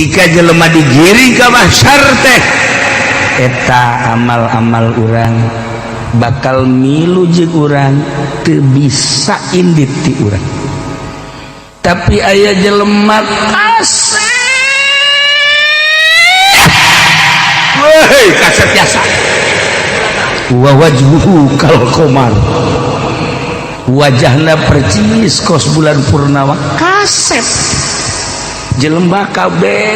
Ketika jelema digiring ke mahsyar teh, eta amal-amal urang bakal milu jeung urang, teu bisa indit ti urang. Tapi aya jelema kasep, woi, kasep biasa, wa wajhuhu kal qamar, wajahna percis kos bulan purnama. Kasep jelema kabeh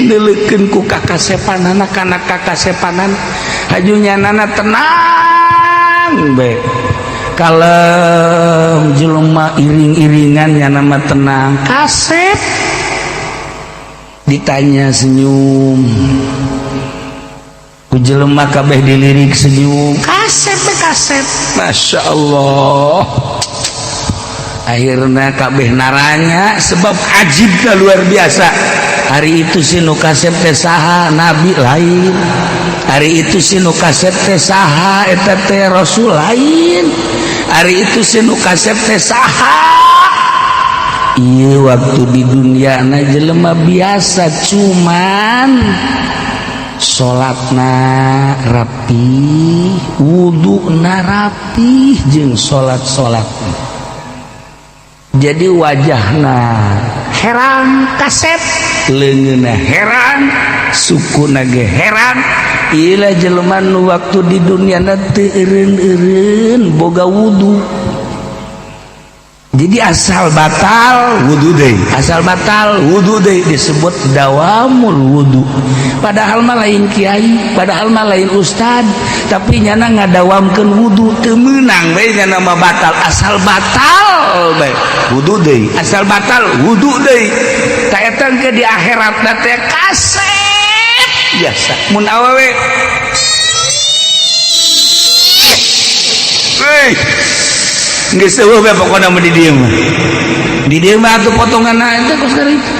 neuleukeun ku kakasepanana, kana kakasepanan hajunya nana tenang be, kalem. Jelema iring-iringan nyana mah tenang, kasep, ditanya senyum, ku jelema kabeh dilirik senyum, kasep be, kasep, Masya Allah. Akhirnya kabeh naranya sebab ajibnya luar biasa. Hari itu si nu kasep teh saha? Nabi lain. Hari itu si nu kasep teh saha? Eta teh rasul lain. Hari itu si nu kasep teh saha? Iya, waktu di dunia na jelema biasa, cuman salatna rapi, wuduna rapi, jeung salat-salat, jadi wajahna herang kasep, leungeunna herang, sukuna ge herang. Ilah jelema nu waktu di dunia na teu eureun-eureun boga wudu. Jadi asal batal wudu deui, asal batal wudu deui, disebut dawamul wudu. Padahal mah lain kiai, padahal mah lain ustad, tapi nyana ngadawamkeun wudu. Teu meunang we nyana mah batal, asal batal bae wudu deui, asal batal wudu deui. Ta eta ke di akhirat teh kasep biasa. Mun awewe, hei, geus eueuh bae pokona mah di dieu mah. Di dieu mah atuh potongan teh kos kitu.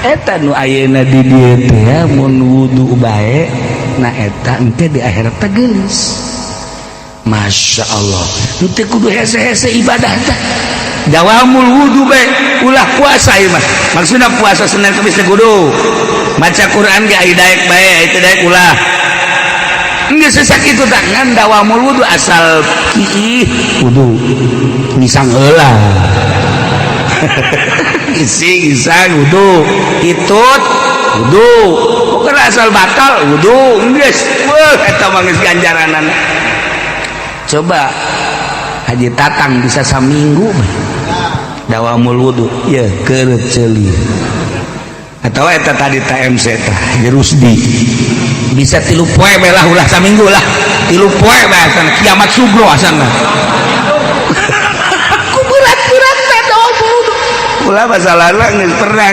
Eta nu ayeuna di dieu teh mun wudu bae, na eta engke di akhirat teh geulis. Masya Allah, teu kudu hese-hese ibadah teh. Dawamul wudu bae, ulah puasa ieu mah. Maksudna puasa Senin Kamis teh kudu. Maca Quran ge aya daek bae, aya teu daek ulah. Geus sakitu tah, ngan dawamul wudu, asal kiih wudu. Ngisang heula. Isi ngisang wudu, hitut wudu. Pokokna asal batal wudu geus. Weuh, eta mah geus ganjaranana. Coba Haji Tatang bisa saminggu dawamul wudu ya, keureut ceuli. Atau eta tadi TMC tah Haji Rusdi bisa 3 poe bae lah, ulah saminggu lah, 3 poe bae asana kiamat sugro asana. Ku berat-berat teh dawamul wudu. Ulah masalahna geus pernah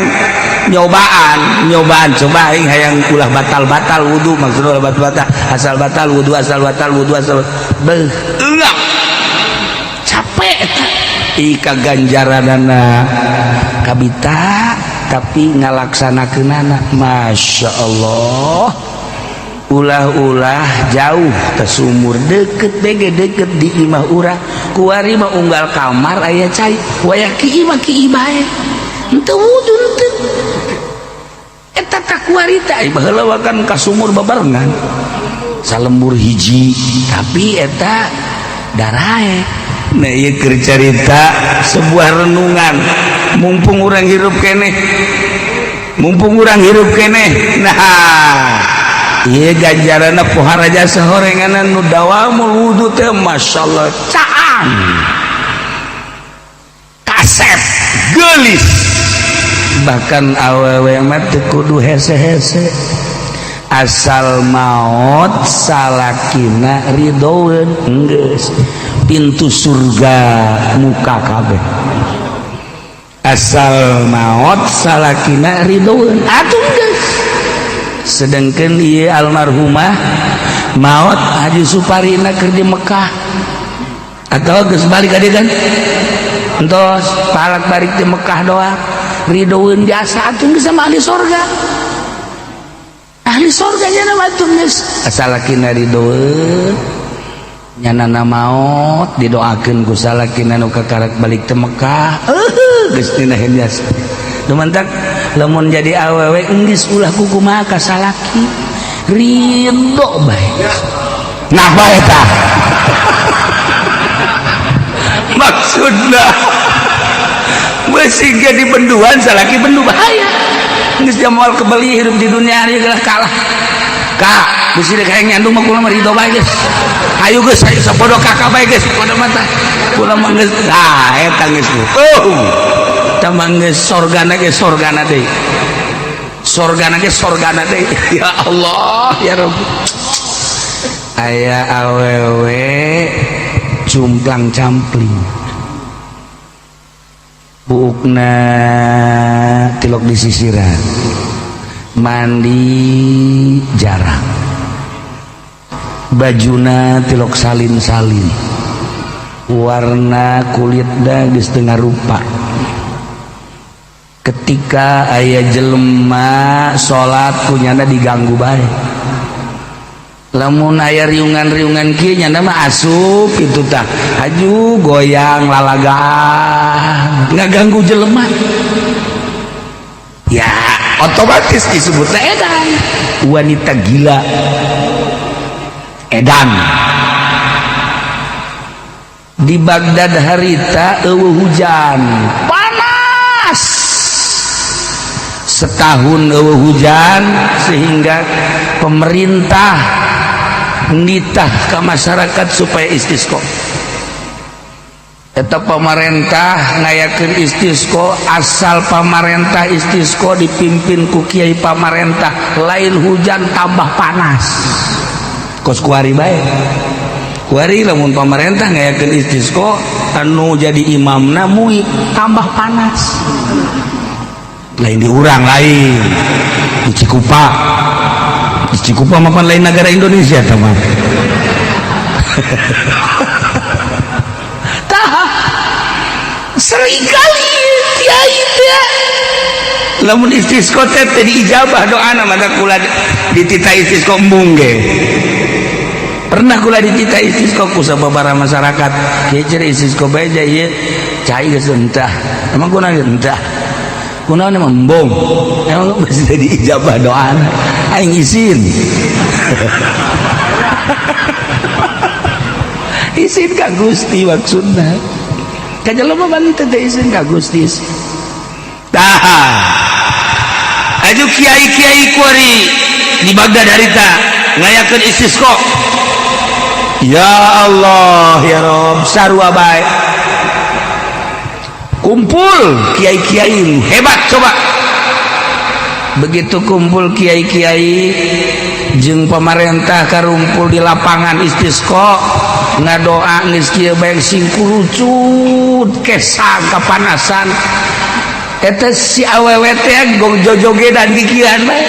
nyobaan, nyobaan coba aing hayang ulah batal-batal wudu, maksudna ulah batal-batal, asal batal wudu, asal batal wudu, asal beuh enggak capek eta. Ika ganjaranana kabita, tapi ngalaksanakeunana Masya Allah. Ulah-ulah jauh ke sumur deket bege, deket di imah urang. Kuari mah unggal kamar aya cai, wayah ki imah ki bae henteu wudu henteu. Eta tak kuari teh baheula kan ka sumur babarengan salembur hiji, tapi eta darae. Nah, ieu keur carita sebuah renungan, mumpung urang hirup keneh, mumpung urang hirup keneh. Nah, ieu ganjaranna pohara jasa horenganan nu dawamul wudu teh, masyaallah, caang kasep geulis. Bahkan awewe mah teu kudu hese-hese, asal maot salakina ridoeun, geus pintu surga muka kabeh. Asal maot salakina ridoeun atuh geus. Sedangkan ieu almarhumah maot Haji Suparina keur di Mekah atau geus balik ka dieu kan, entos palak balik di Mekah, doa ridoeun jasa atuh geus sama ahli sorga. Ahli sorga nya mah atuh geus, asal lakina ridoeun. Nyanana maot didoakeun ku salakina nu kakarak balik ke Mekah, geus dina jasa. Dumantak lamun jadi awewe geus ulah kukumaha ka salaki, ridho bae. Nah bae tah. Maksudna besi ge di benduan salaki bendu bahaya. Geus dia moal kebeli hidup di dunia ieu geus kalah. Kak, bisi rek hayang nyandung mah kula mah ridho bae geus. Ayo geus, ayo sapodo kakak bae geus, podo mata. Kula mah geus, ah eta geus. Oh. Tah mah geus sorgana ge sorgana deui. Sorgana ge sorgana deui. Ya Allah, ya Rabbi. Aya awewe cumplang campling. Buukna tilok di sisiran. Mandi jarang, bajuna tilok salin-salin, warna kulitna geus teu ngarupa. Ketika aya jelema salat kunyana diganggu bae. Lamun aya riungan-riungan kieu nyana mah asup kitu tah, haju goyang lalagaan ngaganggu jelema. Ya otomatis disebutnya edan, wanita gila edan. Di Baghdad harita eueuh hujan, panas setahun eueuh hujan, sehingga pemerintah nitah ke masyarakat supaya istisqo. Eta pemerintah ngayakeun istisqo, asal pamarentah istisqo dipimpin ku kiai pamarentah, lain hujan tambah panas. Kos kuari bae. Kuari lamun pamarentah ngayakeun istisqo anu jadi imamna mui tambah panas. Lain di urang, lain di Cikupa. Di Cikupa mah pan lain negara Indonesia tah mah. Tah seringkali kiai teh lamun istisqo teh teu diijabah doana, maka kula dititah istisqo embung ge. Pernah kula dititah istisqo ku sababaraha masyarakat. Kieu cenah istisqo bae ja ieu cai geus entah. Emang kunaon entah? Kunaon emang embung? Emang mesti teu diijabah doana. Aing isin. Isin ka Gusti maksudna. Ka jelema mah teu isin ka Gusti. Tah. Aju kiai-kiai kuari di Baghdad harita ngayakeun istisqo. Ya Allah ya Rob, sarua bae. Kumpul kiai-kiai hebat coba. Begitu kumpul kiai-kiai jeung pemerintah karumpul di lapangan istisqo ngadoa geus kieu bae sing kurucut kesang kapanasan. Eta si awewe teh gong jojogedan kikieuan bae.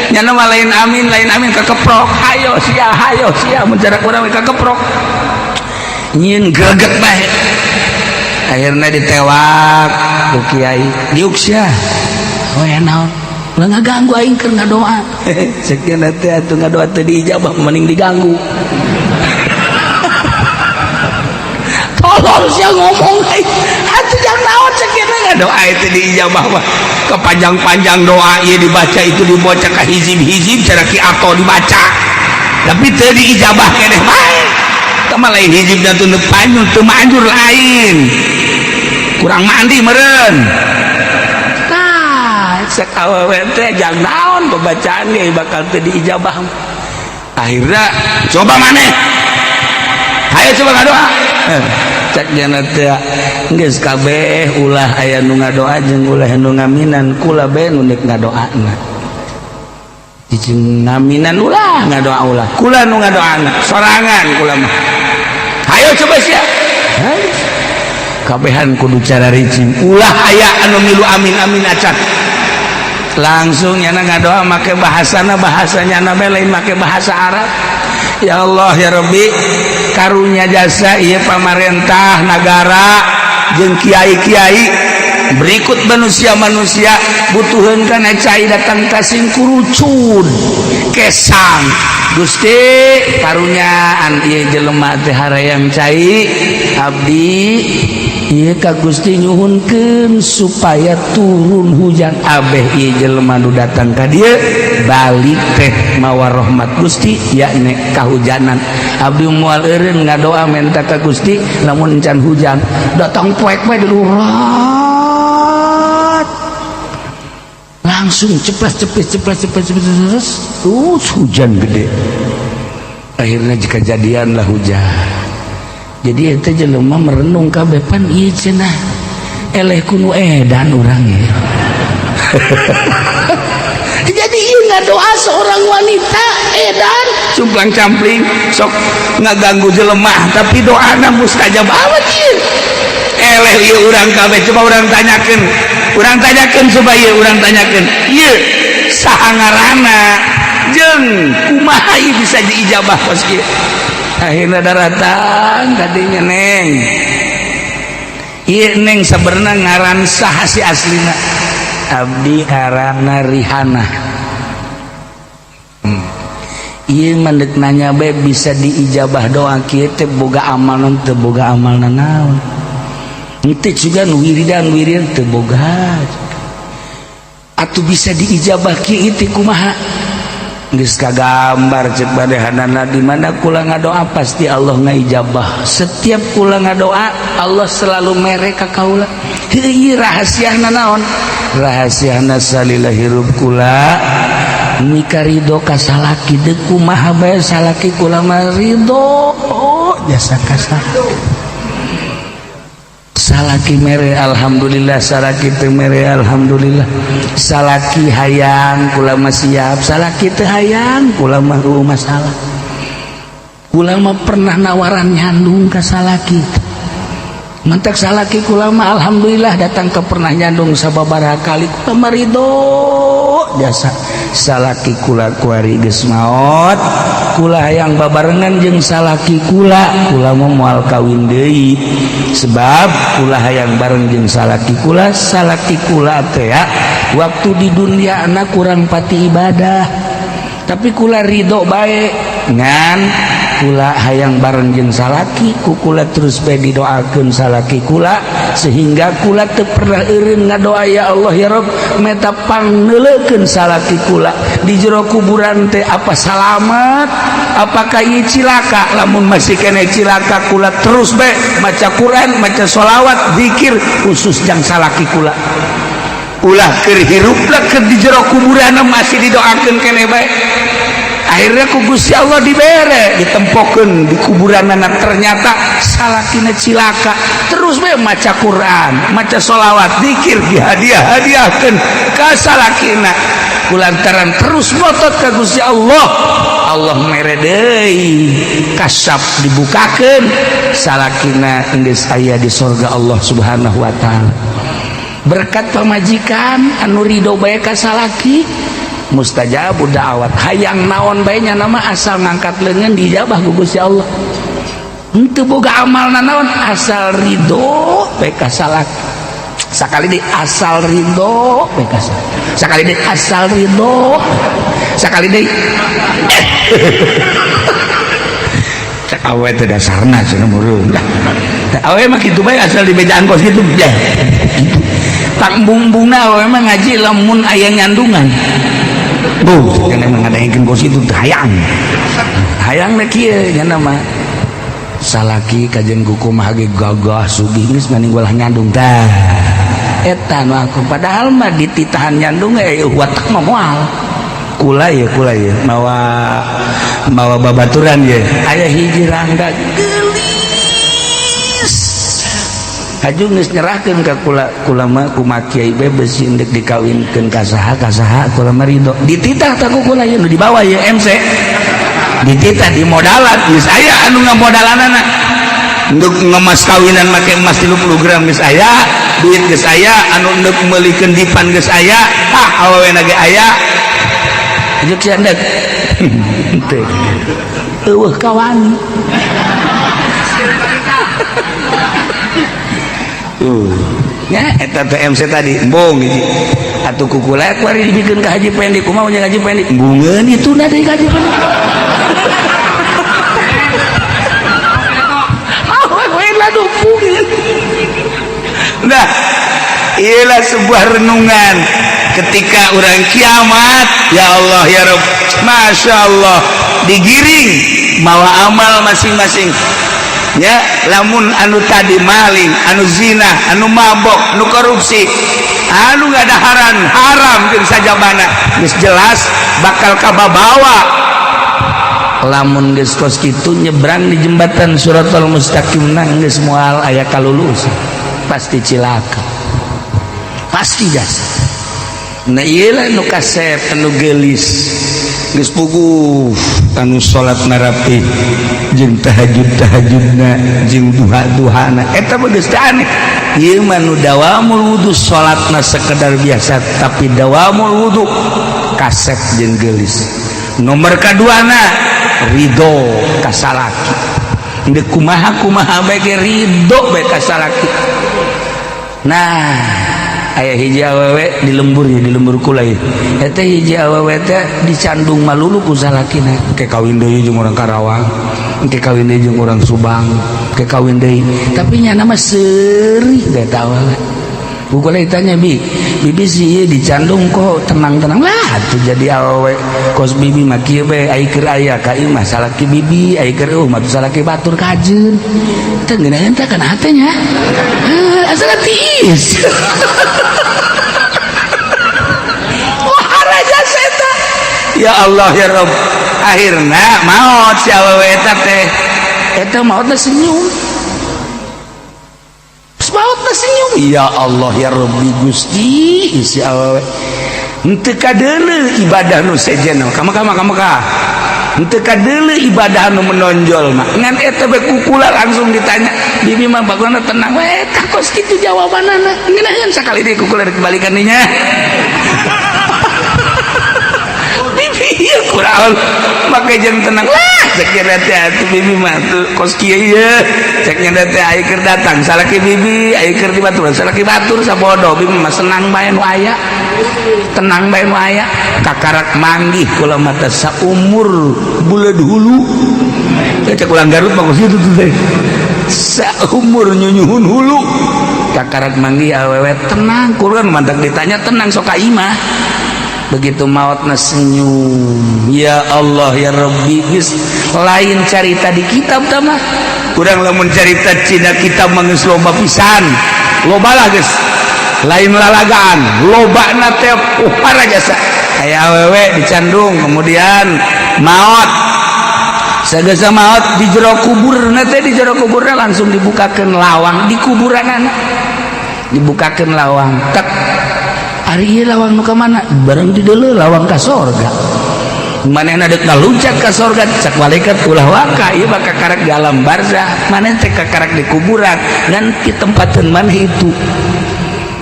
Nyana mah lain amin kakeprok. Hayo sia, hayo sia mun cara urang we kakeprok. Nyieun greget bae. Akhirna ditewak ku kiai. Diuk sia. Oh ya naon? Ulah ngaganggu aing keur ngadoa. Sekian teh atuh ngadoa teu diijabah mending diganggu. Tolol sia ngomong aing. Atuh jang naon sekian ngadoa teu diijabah mah. Kepanjang-panjang doa ieu dibaca itu dibaca ka hizib-hizib cara ki ato dibaca. Tapi teu diijabah keneh bae. Tah mah lain hizibna teu panjang teu manjur lain. Kurang mandi meureun. Tah cek awewe teh jang naon pembacaan ge bakal teu diijabah. Akhirna coba maneh. Hayo coba ngadoa. Cek jana teh geus kabeh ulah aya nu ngadoa jeung ulah nu ngaminan, kula bae nu nek ngadoana. Jeung ngaminan ulah ngadoa ulah, kula nu ngadoana sorangan kula mah. Hayo coba sia. Kabehan kudu cara ricing, ulah aya anu milu amin-amin acan. Langsung nyana ngadoa make bahasana bahasa nyana bae lain make bahasa Arab. Ya Allah ya Rabbi, karunya jasa ieu pamarentah nagara jeung kiai-kiai berikut manusia-manusia butuheun kana cai datang ka sing kurucud kesang. Gusti karunyaan ieu jelema teh harayang cai abdi Ieu ka Gusti nyuhunkeun supaya turun hujan. Abeh ieu jelema nu datang ka dieu balik teh mawa rahmat Gusti, yakni kahujanan. Abdi moal eureun ngadoa menta ka Gusti lamun encan hujan. Datang poek bae di lurat, langsung ceplas cepis ceplas ceplas cepis terus hujan gede. Akhirnya jika jadian lah hujan. Jadi itu jelema merenung kabeh, pan ieu cenah eleh kunu edan urang ya. Jadi ieu ngadoa seorang wanita edan cumplang campling sok ngaganggu jelema, tapi doana mustajab amat ieu. Eleh ieu urang kabeh. Coba urang tanyakeun, urang tanyakeun, coba ieu urang tanyakeun, ieu saha ngaranna jeung kumaha ieu bisa diijabah kos kieu? Akhirnya daratan tadinya, "Neng, ieu Neng sabenerna ngaran saha si aslina?" "Abdi ngaranna Rihana." Ieu mandek nanya bae bisa diijabah doa kieu teh, boga amal non teu? Boga amal naon? Henteu juga nu wiridan wiridan teu boga. Atuh bisa diijabah kieu teh kumaha?" Geus kagambar cek badehanana, di mana kula ngadoa pasti Allah ngaijabah. Setiap kula ngadoa, Allah selalu mere ka kaula. Heuh, rahasiana naon? Rahasiana salila hirup kula mika ridho ka salaki, deuk kumaha bae salaki kula mah ridho jasa ka salaki. Mere alhamdulillah, salaki teu mere alhamdulillah. Salaki hayang kula mah siap, salaki teu hayang kula mah masalah. Kula mah pernah nawaran nyandung ka salaki. Mantak salaki kula mah alhamdulillah datang ke pernah nyandung sababaraha kali. Kula mah ridho jasa. Salaki kula kuari geus maot, kula hayang babarengan jeung salaki kula. Kula mah moal kawin deui sebab kula hayang bareng jeung salaki kula. Salaki kula teh ya waktu di dunia anak kurang pati ibadah, tapi kula ridho bae, ngan kula hayang bareng jeung salaki. Ku kula terus bae didoakeun salaki kula sehingga kula teu pernah eureun ngadoa, "Ya Allah, ya Rob, meta pangneuleukeun salaki kula di jero kuburan teh, apa salamat, apakah ieu cilaka?" Lamun masih kene cilaka, kula terus bae maca Quran, maca sholawat, zikir khusus jang salaki kula. Ulah keur hirup lah, keur di jero kuburan masih didoakeun kene bae. Akhirnya ku Gusti Allah dibere, ditempokeun di kuburan anak, ternyata salakina cilaka. Terus bae maca Quran, maca sholawat, zikir, dihadiah hadiahkeun ka salakina. Kulantaran terus ngotot ka Gusti Allah, Allah mere deui, kasap dibukakeun, salakina geus aya di sorga Allah Subhanahu wa Ta'ala. Berkat pamajikan anu ridho bae ka salaki, mustajab da'wat. Hayang naon bae nya nama, asal ngangkat leungeun dijabah ku Gusti Allah. Henteu boga amal naon, asal ridho bae ka salaki. Sakali deui, asal ridho bae ka salaki. Sakali deui, asal ridho. Sakali deui. Cek awe teh dasarna cenah meureun. Awe mah kitu bae, asal dibejaan kos kitu ya gitu. Tak embung-embungna awe mah ngaji lamun aya nyandungan. Bu, jangan ngadengkeun kos kitu teh hayang. Hayang na kieu nya mah. Salaki kajen kumaha ge gagah sugih, geus maning ulah nyandung tah. Eta nu aku padahal mah dititahan nyandung watak mah moal. Kula ya, kula ya mawa mawa babaturan ya, aya hiji rangda geulis haju geus nyerahkeun ka kula. Kula mah kumaha kiai bae, besi endek dikawinkeun ka saha ka saha, kula mah ridho. Dititah tak ku kula ya nu dibawa ya MC, dititah di modalan geus aya anu ngamodalanana untuk ngemas kawinan make emas 30 gram, geus aya duit, geus aya anu endek meulikeun dipan, geus aya. Ah, awewena ge aya. Juk sia endek teu eueuh kawani. Ya eta teh MC tadi embung hiji atuh ku kula kuari dibikeun ka Haji Pendi. Kumaha nya Haji Pendi? Embungeun itu na deui ka Haji Pendi. Awe we lah dupungeun. Dah, ialah sebuah renungan ketika orang kiamat. Ya Allah, ya Rob, Masya Allah, digiring mawa amal masing-masing ya. Lamun anu tadi maling, anu zina, anu mabok, anu korupsi, anu ngadaharan haram jeung sajabana, geus jelas bakal kababawa. Lamun geus kos kitu nyebrang di jembatan Shiratal Mustaqim, nang geus moal aya kalulus, pasti cilaka, pasti jas. Nah, iyalah nu kasep, anu gelis, geus puguh, anu salat narapi jeung tahajud tahajudna jeung duha duhana, eta mah geus aneh. Ieu mah nu dawamul wudu, salatna sekedar biasa tapi dawamul wudu, kasep jeung gelis. Nomor kaduana, ridho ka salaki. Deuk kumaha kumaha bae ge ridho bae ka salaki. Nah, aya hiji awewe di lembur ya, di lembur kula ieu. Eta hiji awewe teh dicandung malulu ku salakina, ke kawin deui jeung urang Karawang, ke kawin deui jeung urang Subang, ke kawin deui, tapi nyana mah seuri teh eta awewe. Ku kula ditanya, "Bi, bibi sih ieu dicandung kok tenang-tenang?" "Lah tuh, jadi awewe kos bibi mah kieu bae, ai keur aya ka imah salaki bibi, ai keur eueuh mah salaki batur." Kajeun teh ngeunaheun teh kana hate nya. Heuh, asal tiis. Wah, raja seta. Ya Allah, ya Rob, akhirna maot si awewe eta teh. Eta maotna senyum, maotna senyum. Ya Allah, ya Rabbi, Gusti, si awewe henteu kadeuleu ibadah nu sejen kama kama kama ka henteu kadeuleu ibadah nu menonjol mah. Ngan eta bae kukula langsung ditanya, "Bibi mah bagona tenang we?" Eta kos kitu jawabanana. Ngeunaheun sakali deui kukula dikembalikan dinya. Bibi ieu kurang make jeung tenang lah, sekira teh atuh bibi mah tuh kos kieu ieu. Cek nya teh, ai keur datang salaki bibi, ai keur di batur salaki batur, sabodo bibi mah senang bae nu aya, tenang bae nu aya. Kakarak manggih kula mata saumur buleud hulu. Cek ulang Garut mah kos kitu tuh teh, saumur nyunyuhun hulu kakarak manggih awewe tenang. Kurang mantak ditanya tenang, sok ka imah. Begitu mautna senyum. Ya Allah, ya Rabbi, geus lain carita di kitab tah mah. Kurang lamun carita Cina kitab mah geus loba pisan, loba lah, geus lain lalagaan, lobana teh uhara jasa. Aya awewe dicandung, kemudian maot. Sagesa maot di jero kuburna teh, di jero kuburna langsung dibukakeun lawang di kuburanana, dibukakeun lawang tek. Ari ieu lawang nu ka mana? Bareng di deuleu lawang ka sorga. Manehna deuk ngaluncat ka sorga, cak malaikat, "Ulah waka, ieu mah kakarak di alam barzah, maneh teh kakarak di kuburan, ngan di tempateun maneh itu."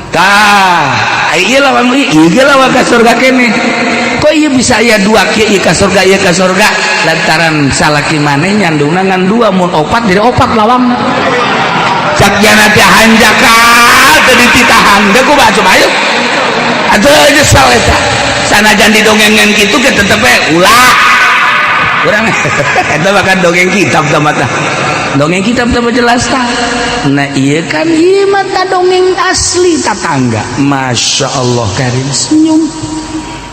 Tah, ai ieu lawang ieu ge lawang ka sorga keneh. Kok ieu bisa aya dua kieu, ieu ka sorga, ieu ka sorga? Lantaran salaki maneh nyandungna ngan dua, mun opat jadi opat lawangna. Cak jana teh, hanjakal teu dititahan deuk ku coba ayo. Atuh nyesel eta. Sanajan didongengan kitu ge tetep we ulah. Urang eta bahkan dongeng kitab tah mata. Dongeng kitab tah jelas tah. Nah, iya kan ieu mah dongeng asli tatangga. Masya Allah karim, senyum.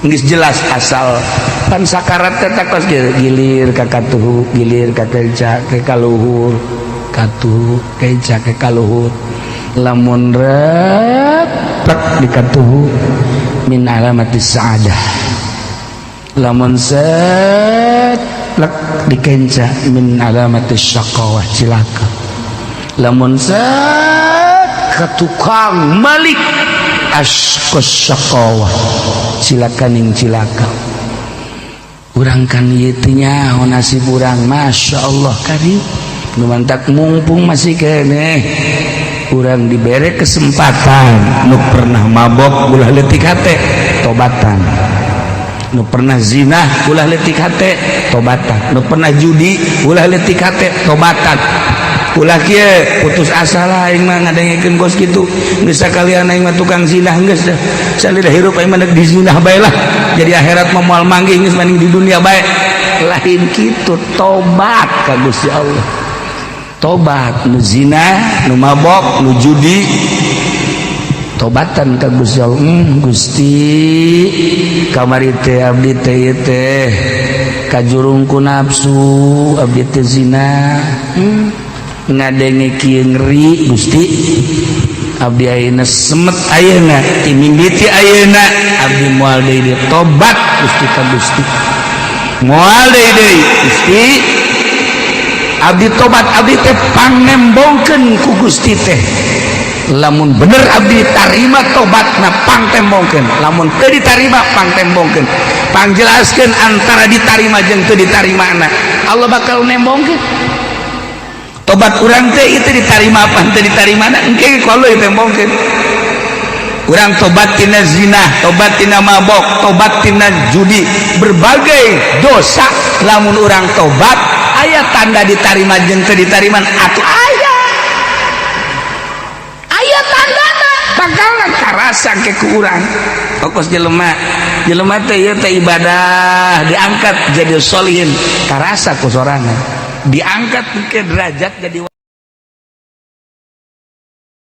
Geus jelas asal pan sakarat teh kos gilir ka katuhu, gilir ka kenca, ke kaluhur, katuhu, kenca ke kaluhur. Lamun replek di katuhu min alamati sa'adah, lamun set plek di kenca min alamati syaqawah, cilaka, lamun set ke tukang malik asqas syaqawah, cilakaning cilaka. Urang kan ieu teh nyaho nasib urang. Masya Allah karim, nu mantak mumpung masih keneh urang diberi kesempatan. Nu pernah mabok ulah leutik hate, tobatan. Nu pernah zina ulah leutik hate, tobatan. Nu pernah judi ulah leutik hate, tobatan. Ulah kieu putus asa lah, aing mah ngadengekeun kos kitu, geus sakalian aing mah tukang zina, geus dah salida hirup aing mah di zina bae lah, jadi akhirat mah moal manggih, geus mending di dunia bae. Lain kitu, tobat ka Gusti Allah, tobat. Nu zina, nu mabok, nu judi. Tobatan ka Gusti Allah. Gusti, kamari teh abdi teh ieu teh kajurung ku nafsu, abdi teh zina. Ngadenge kieu ngeri. Gusti, abdi ayeuna semet, ayeuna ti mimiti ayeuna abdi moal deui deui. Tobat, Gusti, ka Gusti, moal deui deui. Gusti, abdi tobat. Abdi teh pangnembongkeun ku Gusti teh. Lamun bener abdi tarima tobatna, pangtembongkeun. Lamun teu ditarima, pangtembongkeun. Pangjelaskeun antara ditarima jeung teu ditarimana. Allah bakal nembongkeun tobat urang teh itu ditarima apa teu ditarimana. Engke kalau ditembongkeun urang tobat tina zina, tobat tina mabok, tobat tina judi, berbagai dosa. Lamun urang tobat, aya tanda ditarima jeung teu ditarima atuh. Aya, aya tanda bakalan karasa ke ku urang. Fokus jelema, jelema teh ieu teh ibadah, diangkat jadi solihin, karasa ku sorangan, diangkat ke derajat jadi